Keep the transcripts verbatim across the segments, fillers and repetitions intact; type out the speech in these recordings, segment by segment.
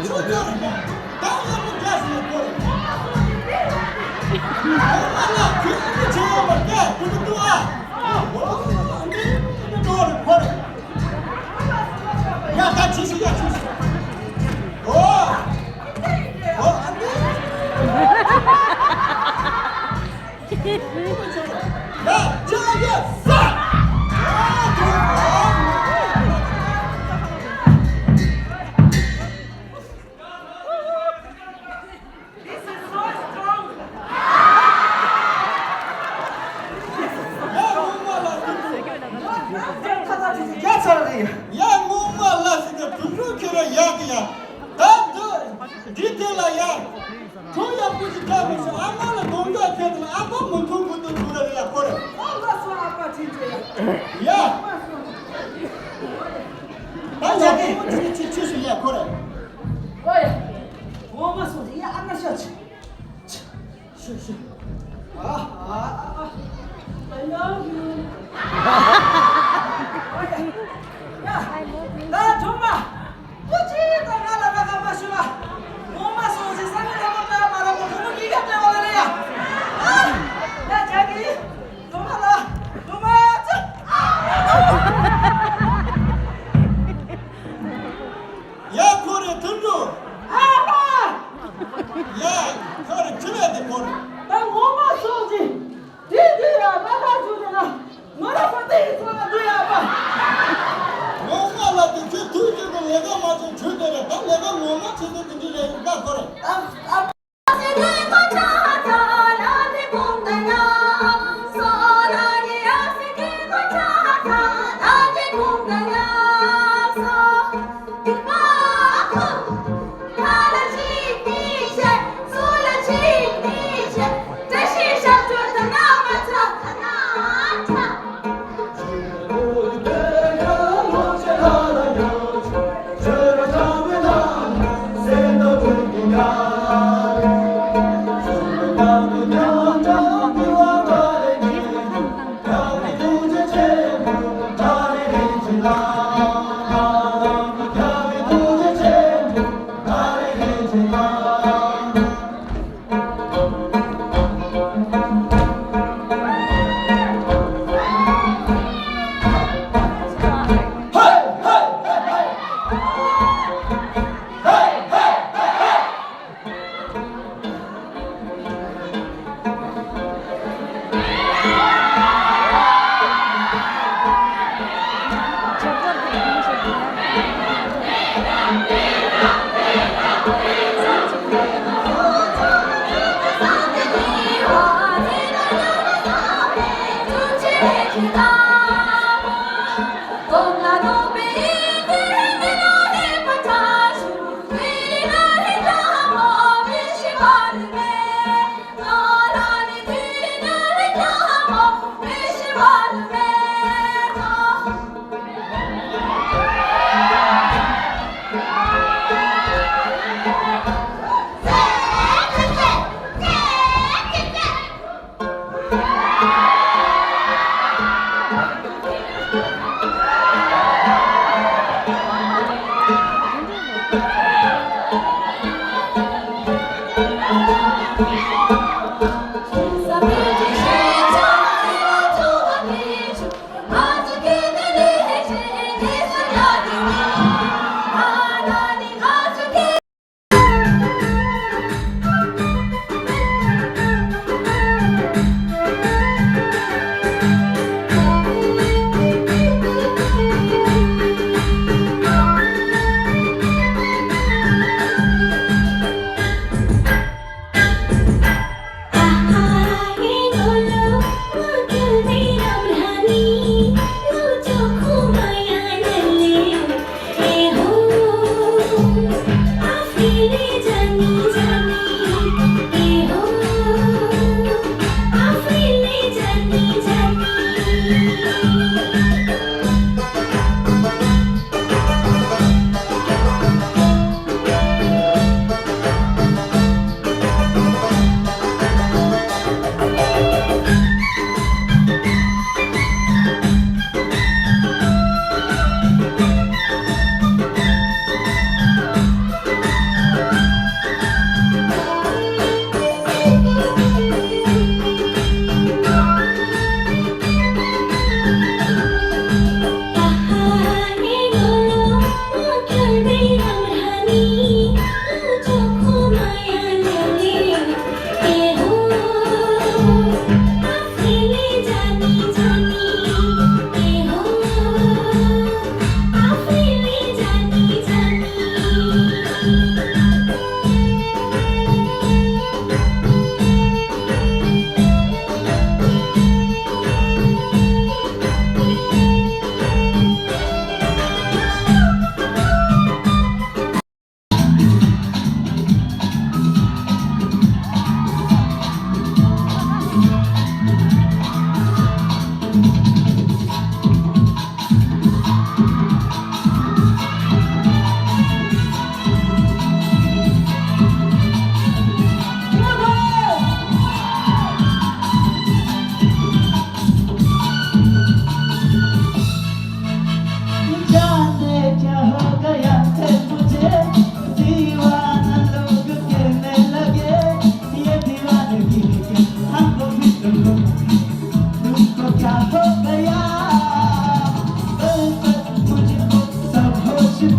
ཆུ་ཚོད་རེད། ད་ཡག་པོ་རྒྱག་ཟིན་ཡོད་པ་རེད། ཨོ་མ་ལགས། ཁྱོད་ཨ་ནི་བྱེད་ཡོད་པ་སྐད་གོ་གི་འདུག་ཨ། ཨོ་ཨ་ནི་ཨ་ནི་འགྲོ་རེད་ཁོ་རེད། ཡ་ད་ཆི་ཞིག་ཡ་ཆི་ཞིག་ཨོ་ཨོ་ཨ་ནི། ཡ་ངོ་མ་ལ་ཟིག་གི་གྲུབ་གྲུབ་ཁྱེད་རང་ཡག་གི་ཡ། ད་འདི་འདི་དེ་ལ་ཡ། གྲོ་ཡག་པོ་ཞིག་ཁྱེར་མི་ཤོག་ཨ་མ་ལ་སྡོང་འཇོག་ཁྱེར་དེ་ལ་ཨ་ཕ་མི་མཐོང་གི་འདུག་འདུག་ར་ཡ་ཁོ་རེ། ཨ་ལ་སོ་ཨ་ཕ་ཅིག་ཅེ་ཡ། ད་ཡ་གི་ཅི་ཅི་ཅི་ཞིག་ཡ་ཁོ་རེ། ཨོ་ཡ། ངོ་མ་སོང་ཡ་ཨ་མ་ཤོག་ཅི། ཤུ་ཤུ། ཨ་ཨ་ཨ། I love you. ཨོ་ཡ། ཡ། ད་གྲོགས་མ། ཀུ་ཅི་ད་ང་ལ་ར་ཁ་མ་ཤི་བ། ངོ་མ་སོང་ཞིག་ས་ནི་ར་མ་པ་མ་ར་མ་ཁུ་མུ་གི་ག་ཏེ་བ་ལ་རེ་ཡ། ཨ། ཡ་ཇ་གི། གྲོགས་མ་ལ། གྲོགས་མ་ཙི། ཨ། ཡ་ཁོ་རེ་དུད་འགྲོ། ཨ་ཕ། ཡ་ཁོ་རེ་ཅི་ལས་དེ་ཁོ་རེ། ད་ངོ་མ་སོང་ཅི། དེ་དེ་ཡ་ང་ད་ཆུ་དེ་ན། ང་ལ་ཕ་དེ་ཡི་ཚོ་ལ་འདུ་ཡ་ཕ། ངོ་མ་ལ་དེ་ཁྱོད་དུས་རྒྱུན་དུ་ལས་ཀ་མ་བྱེད་ཆུ་དེ་རེད། ད་ལས་ཀ་ངོ་མ་བྱེད་དེ་དེ་འདྲི་ལས་ཡིན་ད་ཁོ་རེ། ཨ་ཨ།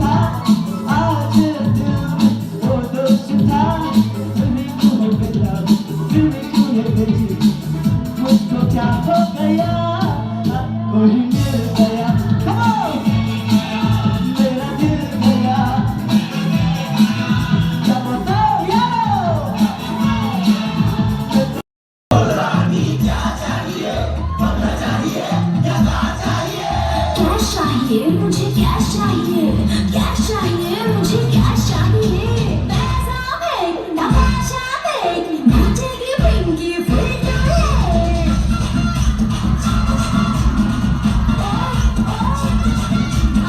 था, आज दिल में वो दोस्त था, फिर भी तू है बेदर्द, फिर भी तू है बेचिंता, मुझको क्या हो गया, कोई मिल गया। Come on! मेरा दिल गया। क्या बताओ यारो? क्या चाहिए मुझे, क्या चाहिए, क्या चाहिए मुझे, क्या चाहिए? पैसा दे, तमाशा दे, नाचेगी पिंकी फुल टोले। ओ, ओ,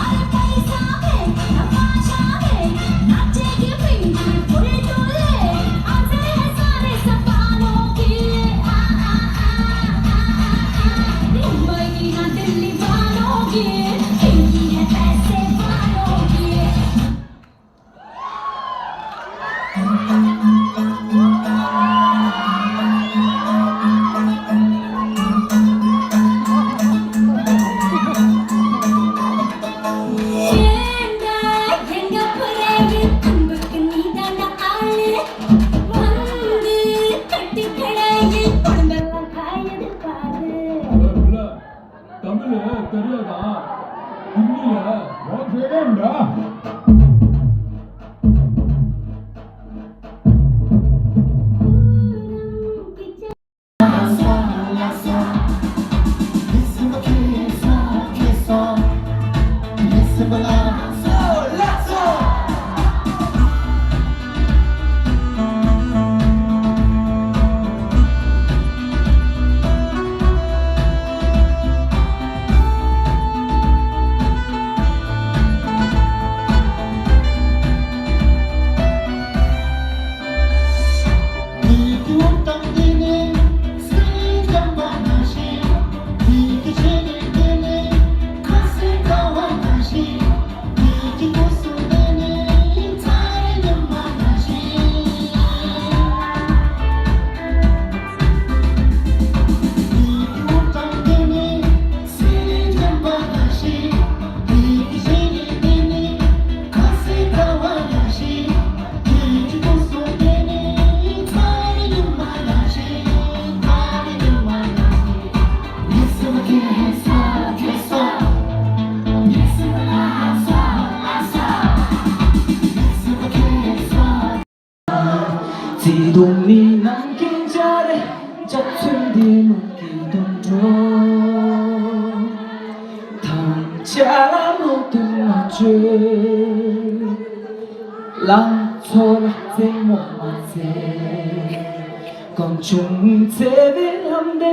अरे पैसा दे, तमाशा दे, नाचेगी पिंकी फुल टोले। आंसर है सारे सवालों के, आ, आ, आ, आ, आ, आ। मुंबई की ना दिल्ली वालों के, पिंकी है पैसे वालों के। བརྩེ་དུང་ནི་ནམ་མཁའི་འཇའ་རིས་འཇའ་ཚོན་ལྡན་ལུང་གི་དོན་འགྲོ། ཐང་ཆད་ལ་གནོད་དོན་མ་བྱོས། ལང་ཚོ་ལ་རྩེད་མོ་མ་རྩེ། གང་བྱུང་འཚེ་བའི་ལམ་དེ་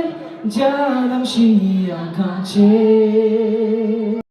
འཇའ་ལམ་བཞིན་ཡལ་གང་བྱེད།